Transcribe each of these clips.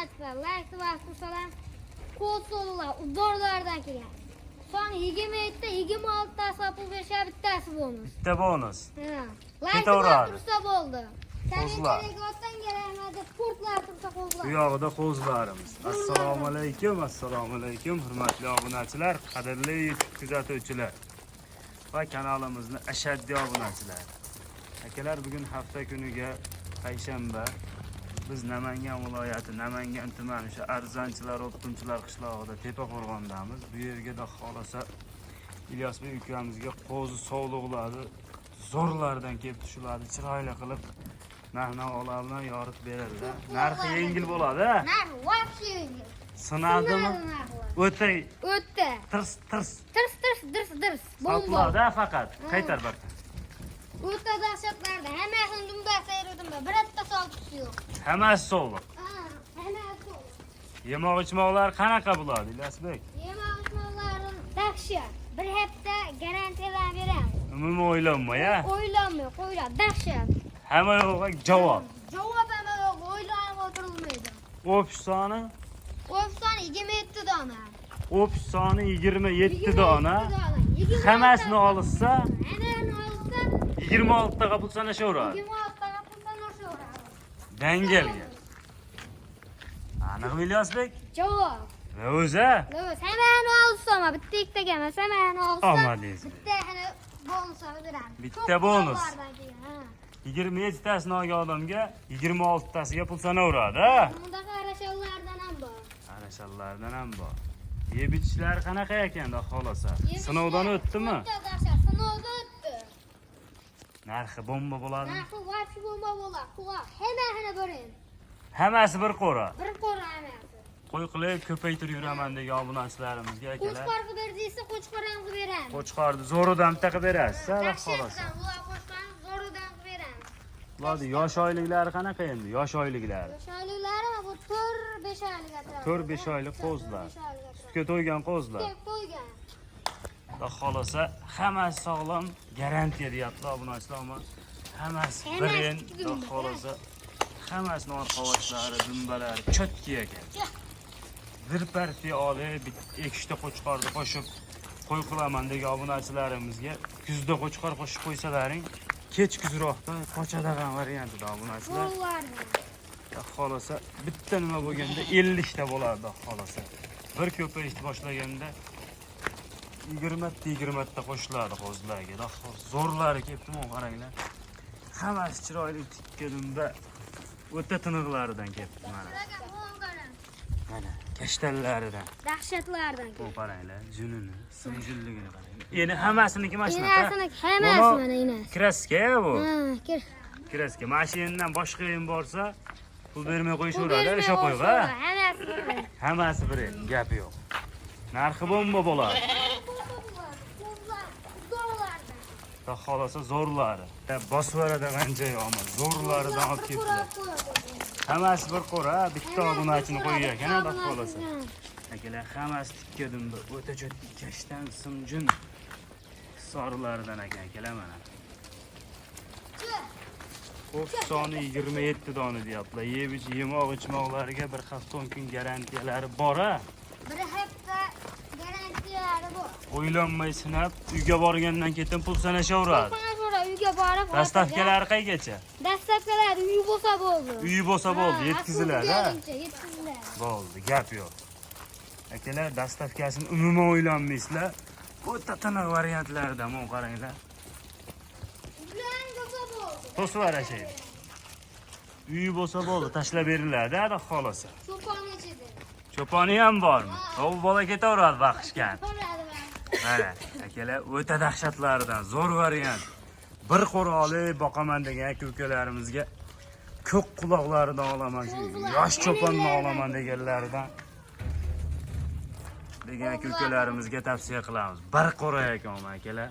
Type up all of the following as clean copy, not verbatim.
Obunachilar, layk bosib tursalar, qo'l so'llar, uborlardan kelgan. Son 27 ta, 26 tasi pul berishadi, bittasi bonus. Bitta bonus. Ha. Layk Ketaveradi. bosib tursa bo'ldi. Qo'zlar. Kommentariyaga otdan kerakmadi, portlar tursa qo'zlar. Bu yog'ida qo'zlarimiz. Assalomu alaykum, assalomu alaykum, hurmatli obunachilar, qadrli YouTube kuzatuvchilar va kanalimizni ashaddiy obunachilari. Akalar, bugun hafta kuniga payshanba. Biz Namangan viloyati, Namangan tumani o'sha arzanchilar, o'ttinchilar qishlog'ida Tepaqo'rg'ondamiz. Bu yerga da xolasa Ilyosbek ukamizga qo'zi sovliqlari zo'rlaridan kelib tushiladi, chiroyli qilib narx-navolar bilan yoritib beradilar. Narxi yengil bo'ladi, a? Narx вообще yengil. Sinadimi? Sinadi narxi. O'ta O'tdi. tirs tirs Tirs tirs dirs dirs. Bomba. sotiladi faqat. Qaytar bir. O'ta dahshatlarda hammasini dumbasi ayirdim. Birorta soltisi yo'q. Hammasi sovliq. Ha, hammasi sovliq. Yemoq ichmoqlar qanaqa bo'ladi, Ilyosbek? Yemoq ichmoqlari dahshat. Bir hafta garantiyalar beramiz. Umuman o'ylanmay, a? O'ylanmay qo'yiladi, dahshat. Hamma yo'g'iga javob. Javob hamma yo'q, o'ylanib o'tirilmaydi. O'pish soni? O'p soni 27 dona. O'pish soni 27 dona. 27 Hammasini olishsa, Hammasini olsa 26 taga pul sanashaveradi. 26 taga pul sanashaveradi. Dangalga. Aniq Ilyosbek? Javob. Va o'zi? a? O'z hammasini olsa, ama bitta ikkitaga emas, hammasini olsa. Omadingiz. Bitta hali bonus olib beramiz. Bitta Ko'p bonus. quloqlardan keyin, ha. 27 tasini olgan odamga 26 tasiga pul sanaveradi, a? Bundaqa arashalardan ham bor. Arashalardan ham bor. Yeb ichishlari qanaqa ekan, xudo xolasa? Sinovdan o'tdimi? O'tdi, dahshat, sinovdan o'tdi. Narxi bomba bo'ladimi? Narxi вообще bomba bo'ladi. Quloq hammasini birin. Hammasi bir qo'ra. Bir qo'ra hammasi. Qo'y qilib ko'paytirib yuraman degan obunachilarimizga akalar. Qo'chqor qilib ber deysa, qo'chqor ham qilib beramiz. Qo'chqorni zo'ridan bitta qilib berasiz, ha, xudo xolasa. Dahshatdan ular qo'chqorni zo'ridan qilib beramiz. Ularni yosh oyliklari qanaqa endi? Yosh oyliklari. Yosh oyliklari bu 4-5 oylik atrofida. 4-5 oylik qo'zlar. 4-5 oylik atrofida. Sutga to'ygan qo'zlar. Sutga to'ygan. Xudo xolasa hammasi sog'lom, garantiya deyapti obunachilar, ammo hammasi Hammasi birin, tikki xudo dumba. xolasa hammasini orqavochlari, dumbalari cho'tki ekan. Bir partiya olib, ikkita qo'chqorni qo'shib qo'y qilaman degan obunachilarimizga kuzda qo'chqor qo'shib qo'ysalaring, kech kuzroqda qochadigan variantida obunachilar. Qo'llardan. Xudo xolasa bitta nima bo'lganda 50 ta bo'ladi, xudo xolasa. Bir ko'payishni boshlaganda 20 ta 20 ta qo'shiladi qo'zlarga. Xudo xolasa zo'rlari kelibdi, mana qaranglar. Hammasi chiroyli tikka dumba, o'ta tiniqlaridan kelibdi mana. Mana kashtanlaridan. Dahshatlardan. Bu qaranglar, junini, simjunligini qaranglar. Endi hammasiniki mana shunaqa. Enasiniki hammasi Buni mana enasi. Kraska bu. Ha, kir. Kraska. Mana shu yendan boshqa yen borsa, pul bermay Pul qo'yishaveradi, bermay o'sha qo'yib, ha? qo'yishaveradi, Hammasi bir. Hammasi bir el, gapi yo'q. Narxi bomba bo'ladi. Qo'zlar, zo'rlardan. Xudo xolasa zo'rlari. Bosib yuboradigan joyi omad. Zo'rlaridan olib kelibdilar. Hammasi bir qo'ra, bitta obunachini qo'ygan ekan, xudo xolasa. Akalar, hammasi tikka dumba, o'ta cho'tki kashtan simjun sorilaridan ekan, akalar mana. O'q soni 27 dona deyaptilar. Yeb ich, yemoq ichmoqlariga bir hafta 10 kun garantiyalari bor, a? Bir hafta garantiyalari bor. O'ylanmay sinab, uyga borgandan keyin pul sanashaveradi. Sana so'ra uyga borib Dastavkalari qaygacha? Dastavkalari uyi bo'lsa bo'ldi. Uyi bo'lsa bo'ldi, Ha, yetkaziladi, ha? avtobusga yetkaziladi. Bo'ldi, gap yo'q. Akalar, dastavkasini umuman o'ylanmaysizlar. O'ta tiniq variantlarida mana qaranglar. Ular bo'lsa bo'ldi. To'sib arashaydi. Uyi bo'lsa bo'ldi, tashlab beriladi, xudo xolasa. Cho'pon ichida. Cho'poni ham bormi? U bola ketaveradi baqishgan. Ko'radi mana. Mana, akalar, o'ta dahshatlaridan zo'r variant. Bir qo'ra olib boqaman degan aka ukalarimizga ko'k quloqlaridan olaman, shu yosh cho'ponni olaman deganlaridan degan aka ukalarimizga tavsiya qilamiz. Bir qo'ra ekan akalar.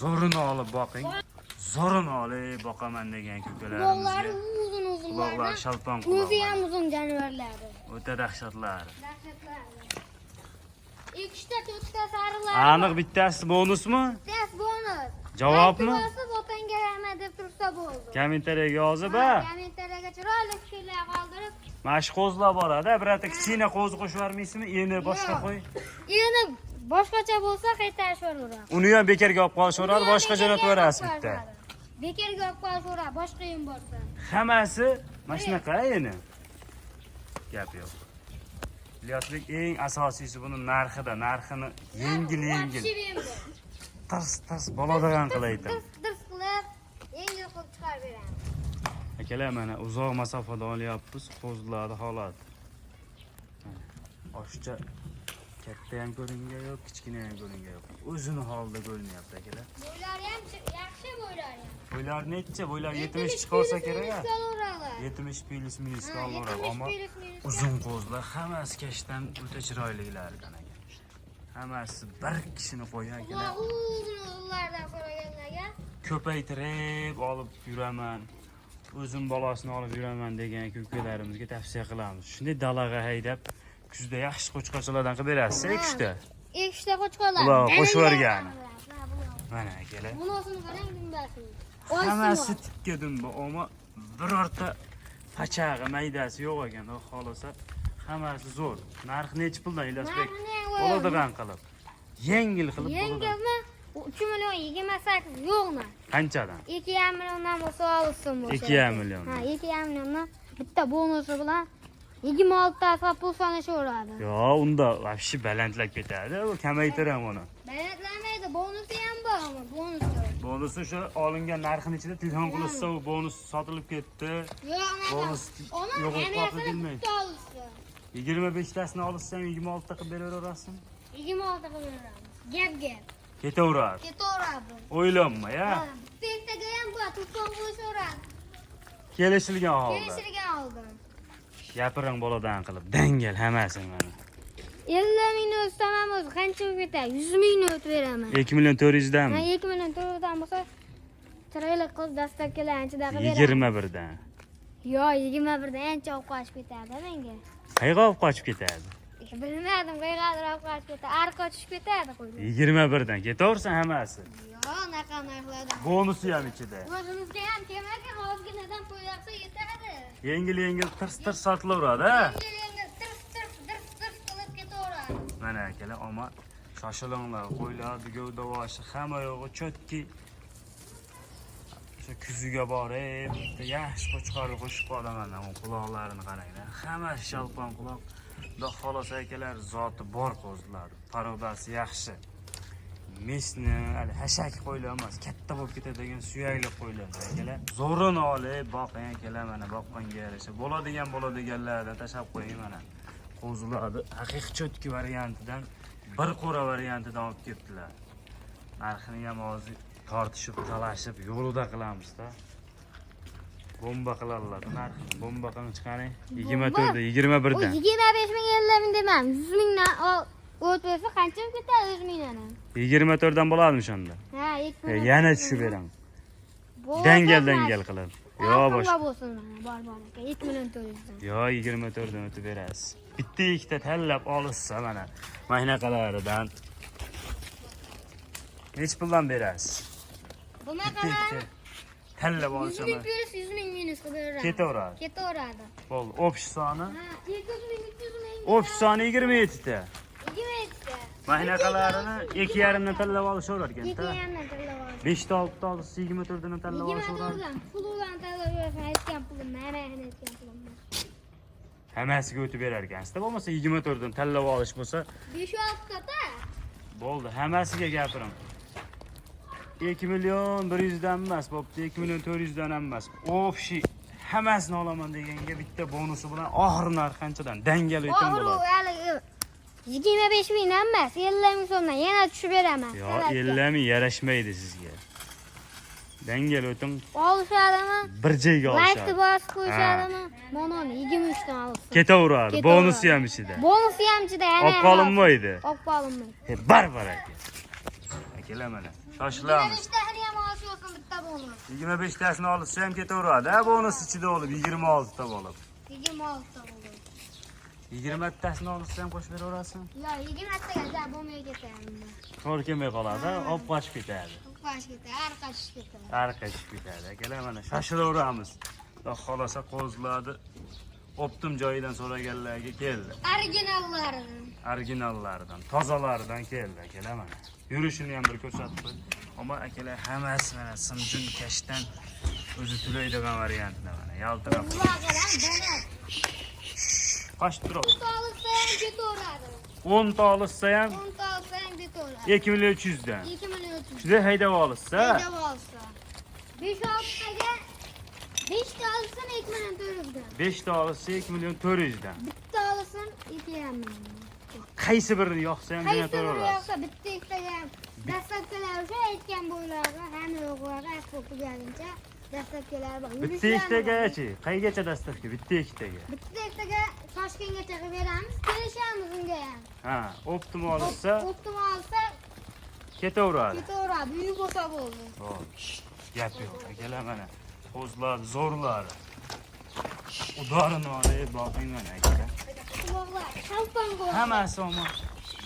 Zo'rini olib boqing. Zo'rini olib boqaman degan aka Quloqlari ukalarimizga. uzun Quloqlari uzunlardan. shalpon O'zi quloqlar. ham uzun jonivorlari. O'ta dahshatlari. Dahshatlari. Ikkita to'rtta sariqlari. Aniq bittasi bonusmi? Bittasi bonus. Javobmi? Bosib otangga rahmat deb tursa bo'ldi. Kommentariyaga yozib, ha. Kommentariyaga chiroyli fikrlar qoldirib, Mana shu qo'zilar boradi, birorta kichkina qo'zi qo'shib yubormaysizmi? Endi boshqa qo'y. Endi boshqacha bo'lsa qaytarishaveradi. Uni ham bekorga olib qolishaveradi, boshqa jo'natib yuborasiz bitta. Bekorga olib qolishaveradi, boshqa yem borsa. Hammasi mana shunaqa endi. Gap yo'q. Ilyosbek, eng asosiysi buni narxida, narxini yengil yengil, Вообще yem bor. tirs tirs bo'ladigan qilib aytaman. Tirs tirs qilib, yengil qilib chiqarib beramiz. Akalar, mana uzoq masofadan olyapmiz qo'zilarni holati. Oshiqcha katta ham ko'ringan yo'q, kichkina ham ko'ringan yo'q. O'zini holida ko'rinyapti akalar. Bo'ylari ham yaxshi bo'ylari ham. Bo'ylar necha? Bo'ylar 70 chiqarsa kerak a? Olaveradi. 70 plyus minusga Ha, olaveradi, 70 ammo plyus minusga. uzun qo'zilar hammasi kashdan o'ta chiroyliklaridan aka. Hammasi bir kishini qo'ygan akalar. Ular uzun uzunlardan so'raganlarga Ko'paytirib olib yuraman, o'zim bolasini olib yuraman degan aka-ukalarimizga tavsiya qilamiz. Shunday dalaga haydab, kuzda yaxshi qo'chqorchalardan qilib berasiz, ikkita. Ikkita qo'chqorlar. Ular qo'shib yuborgani. Mana akalar. Bunosini qarang, dumbasini. Hammasi tikka dumba, ammo birorta pachag'i, maydasi yo'q ekan, xudo xohlasa hammasi zo'r. Narxi nechi puldan Ilyosbek? Narxini ham qo'yamiz. Bo'ladigan qilib. Yengil qilib bo'ladigan. Yengilmi? 3 million 28 yo'qmi? Qanchadan? 2,5 milliondan bo'lsa olsin bo'lsa. 2,5 milliondan. Ha, 2,5 milliondan bitta bonusi bilan 26 ta pul sanashaveradi. Yo, unda вообще balandlab ketadi. U kamaytiram uni. Balandlamaydi, bonusi ham bor, ammo bonusi yo'q. Bonusi o'sha olingan narxini ichida telefon qilishsa, u bonus sotilib ketdi. Yo'q, Bonus Ona yo'q bo'lib qoldi hammasini bilmay. bitta olsin. 25 tasini olsang 26 ta qilib beraverasizmi? 26 qilib beramiz. Gap gap. Ketaveradi. Ketaveradi. O'ylanma, ya. Ha, bitta ertaga ham bor, telefon qo'yishaveradi. Kelishilgan holda. Kelishilgan holda. Gapiring boladan qilib, dangal hammasini mana. 50 mingni o'tsam o'zi qancha bo'lib ketadi? 100 mingni o'tib beraman. 2 million 400 Ha, danmi? 2 million 400 dan bo'lsa chiroyli qilib dastavkalarni ichida qilib beraman. 21 dan. Yo'q, 21 dan ancha olib qochib ketadi menga. Qayerga olib qochib ketadi? Bilmadim, qayergadir olib qochib ketadi. Arqa tushib ketadi qo'yga. 21 dan ketaversin hammasi. Yo'q, anaqa narxlardan. Bonusi ham ichida. O'zimizga ham kelmagan, ozginadan pul yog'sa yetadi. Yengil yengil tirs tirs sotilaveradi, ha? Yengil yengil tirs tirs tirs tirs qilib ketaveradi. Mana akalar, omma shoshilinglar, qo'ylarni gavdavoshi hamma yo'g'i cho'tki. O'sha kuziga borib, bitta yaxshi qo'chqorni qo'shib qolaman, u quloqlarini qaranglar. Hammasi shalpon quloq. Xudo xohlasa akalar, zoti bor qo'zilar, parodasi yaxshi. Mesni, hali hashak qo'ylar emas, katta bo'lib ketadigan suyakli qo'ylar akalar. Zo'rini olib boqing akalar, mana boqqanga yarasha bo'ladigan bo'ladiganlardan tashlab qo'ying mana. Qo'zilarni haqiqiy cho'tki variantidan, bir qo'ra variantidan olib kelibdilar. Narxini ham hozir tortishib, talashib yo'lida qilamiz-da. Bomba qiladilar narxini. Bomba qilib chiqaring. 24 21 U dan. 25 ming 50 ming demam, 100 mingdan o't bersa qancha bo'lib ketadi 100 mingdan ham? 24 dan bo'ladimi o'shanda? Ha, Yana tushib beraman. Dangal dangal qilib. Yo bosh. Bo'lsin mana, bor bor aka, 2 million 400 dan. Yo 24 dan o'tib berasiz. Bitta ikkita tanlab olishsa mana maynaqalaridan nechi puldan berasiz? Bitta Bunaqalar ikkita tanlab 100 olsa ming mana plyus 100 ming minus qilib beraveradi. ketaveradi. Ketaveradi. Bo'ldi. Общий soni Ha, 200 ming, 300 ming. Общий soni 27 ta. 27 ta. Maynaqalarini 2,5 dan tanlab olishaverar Ikki ekan-da. yarimdan tanlab oladi. 5 ta 6 ta olsa 24 dan tanlab olishaveradi. 24 dan pul bilan tanlab berasan, aytgan pulim, mana aytgan pulim. Hammasiga o'tib berar ekansizda. Bo'lmasa 24 dan tanlab olish bo'lsa, 5 6 ta. bo'ldi. Hammasiga gapirim. 2 million 100 dan emas, bo'pti. 2 million 400 dan ham emas. Общий hammasini olaman deganga bitta bonusi bilan oxir narx qanchadan? Dangal o'tin Oxiri bo'ladi. hali 25 mingdan emas, 50 ming so'mdan yana tushib beraman. Yo, 50 ming yarashmaydi sizga. Dangal o'tin Olishadimi? bir joyga Laykni olishadi. bosib qo'yishadimi? Mana uni 23 dan olsin. Ketaveradi. Ketaveradi. Bonusi ham ichida. Bonusi ham ichida yana. Olib qolinmaydi. Olib qolinmaydi. Bar aka. Akalar mana shoshilamiz. 25 tasini ham olish olsin bitta bonus. 25 tasini olsa ham ketaveradi. Ha, bonus ichida olib 26 ta bo'lib. 26 ta bo'ladi. 20 tasini olsa ham qo'shib beraverasizmi? Yo, 20 taga ja bo'lmay ketadi. To'g'ri kelmay qoladi, olib qochib ketadi. Qochib ketadi, arqa tushib ketadi. Arqa tushib ketadi. Akalar mana shoshilaveramiz. Xudo xohlasa qo'zilarni Оптом joyidan so'raganlarga keldi. Originallaridan. Originallaridan, tozalaridan keldi akalar mana. Yurishini ham bir ko'rsatib qo'ydi. Ammo akalar hammasi mana simjun kashdan o'zi to'laydigan variantlar mana yaltirab. Qulog'idan bo'ladi. Qochib turib. 10 ta olsa ham ketaveradi. 10 ta olishsa ham 10 ta olsa ham ketaveradi. 2 million 300 dan. 2 million 300. Shunda haydab olishsa, Haydab olsa. 5 oltaga 5 ta olsin 2 million 400 dan. 5 ta olishsa 2 million 400 dan. Bitta olsin 2,5 million. Qaysi birini yoqsa ham Qaysi biri jo'nataverasiz. yoqsa bitta ikkitaga ham dastlabkilar o'sha aytgan bo'ylari hamma yo'qlari asbob kelguncha dastlabkilar bor. Bitta ikkitagachi, qaygacha dastavka? Bitta ikkitaga. Bitta ikkitaga Toshkentgacha qilib beramiz, kelishamiz unga ham. Ha, оптом olishsa Оптом olsa ketaveradi. ketaveradi, uyi bo'lsa bo'ldi. Bo'ldi. Gap yo'q. Akalar mana qo'zlar zo'rlari. Удаrini olib boqing mana akalar. Quloqlar shalpon qo'yadi. Hammasi ammo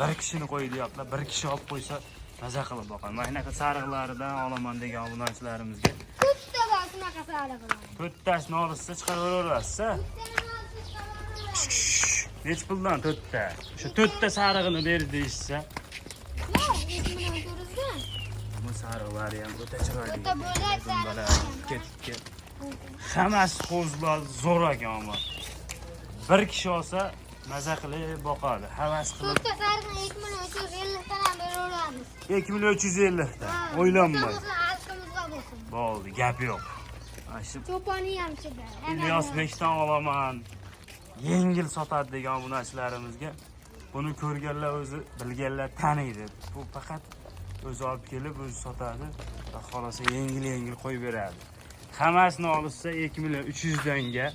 bir kishini qo'ydi deyaptilar. Bir kishi olib qo'ysa maza qilib boqadi. Mana shunaqa sariqlaridan olaman degan obunachilarimizga Ko'pta bor shunaqa sariqlar. to'rttasini olishsa chiqarib olasiz. Bittani olsa chiqaraveradi. Nechi puldan to'rtta? O'sha to'rtta sarig'ini ber deyishsa, Yo'q, 2 million 400 dan. bu sariqlari ham o'ta chiroyli. O'ta bo'lak Dumbalar, sariqlar. tikka tikka. Hammasi qo'zlar zo'r ekan ammo. Bir kishi olsa maza qilib boqadi. Havas qilib To'rtta sariqni 2 million 350 dan ham beraveramiz. 2 million 350 dan o'ylanmay. Bitta bo'lsin, halqimizda bo'lsin. Bo'ldi, gap yo'q. Mana shu Cho'poni ham ichida. Ilyosbekdan olaman. Yengil sotadi degan obunachilarimizga buni ko'rganlar o'zi bilganlar taniydi. Bu faqat o'zi olib kelib o'zi sotadi. Xudo xohlasa yengil yengil qo'yib beradi. Hammasini olishsa 2 million 300 danga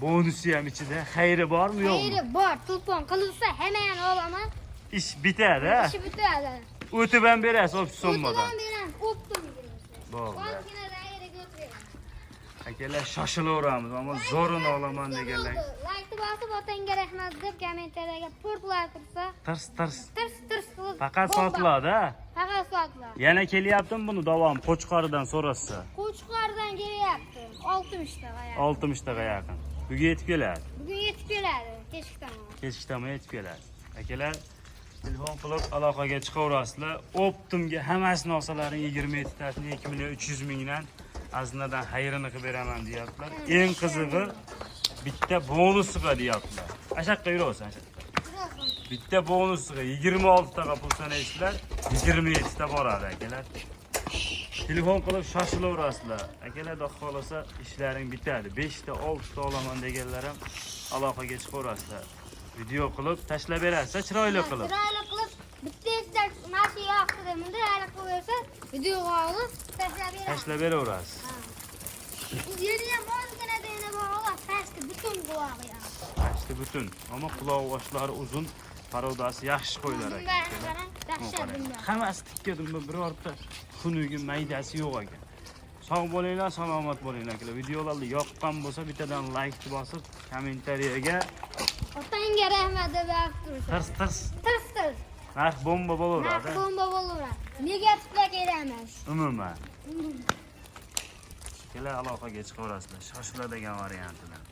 bonusi ham ichida. Xayri bormi yo'qmi? Xayri bor, telefon qilinsa hemen olaman. Ish bitadi, ha? Ishi bitadi. O'tib ham berasiz общий summadan. O'tib ham beramiz, оптом Bo'ldi. Ozgina zaxiraga o'tiraveramiz. Akalar shoshilaveramiz, ammo zo'rini olaman deganlar. Laykni bosib otangga rahmat deb kommentariyaga port layk ursa, Tirs tirs. tirs tirs qilib Faqat bomba. sotiladi, ha? Faqat sotiladi. Yana kelyaptimi buni davom Qo'chqoridan so'rashsa? Qo'chqordan kelyapti. 60 taga yaqin. 60 taga yaqin. Bugun yetib keladi. Bugun yetib keladi, kechki tomon. Kechki tomon yetib keladi. Akalar telefon qilib aloqaga chiqaverasizlar. Оптом ga hammasini olsalaring 27 tasini 2 million 300 mingdan aznadan xayrini qilib beraman deyaptilar. Eng qizig'i bitta bonusiga deyaptilar. Ashaqqa yuraversan, ashaqqa. Bitta bonusiga 26 taga pul sanaysizlar, 27 ta boradi akalar. Telefon qilib shoshilaverasizlar. Akalar xudo xohlasa ishlaring bitadi. 5 ta, 6 ta olaman deganlar ham aloqaga chiqaverasizlar. Video qilib tashlab berasiz, chiroyli qilib. Chiroyli qilib bitta ikkita mana shu yoqdi deb bunday qilib bersa, videoga olib tashlab beramiz. Tashlab beraverasiz. Yeri ham ozgina dena bor, Alloh pastda butun qulog'i ham. Pasti butun, ammo quloq boshlari uzun, parodasi yaxshi qo'ylar ekan. Dumbarini qarang, dahshat dumba. Hammasi tikka dumba, birorta xunugi maydasi yo'q ekan. Sog' bo'linglar, salomat bo'linglar akalar. Videolarni yoqqan bo'lsa bittadan like bosib, kommentariyaga Otangga rahmat deb yozib tursa. tirs tirs Tirs tirs. narx bomba Narx bo'laveradi. bomba bo'laveradi. Negativlar kerak emas. Umuman. Akalar aloqaga chiqaverasizlar. Shoshiladigan variantidan.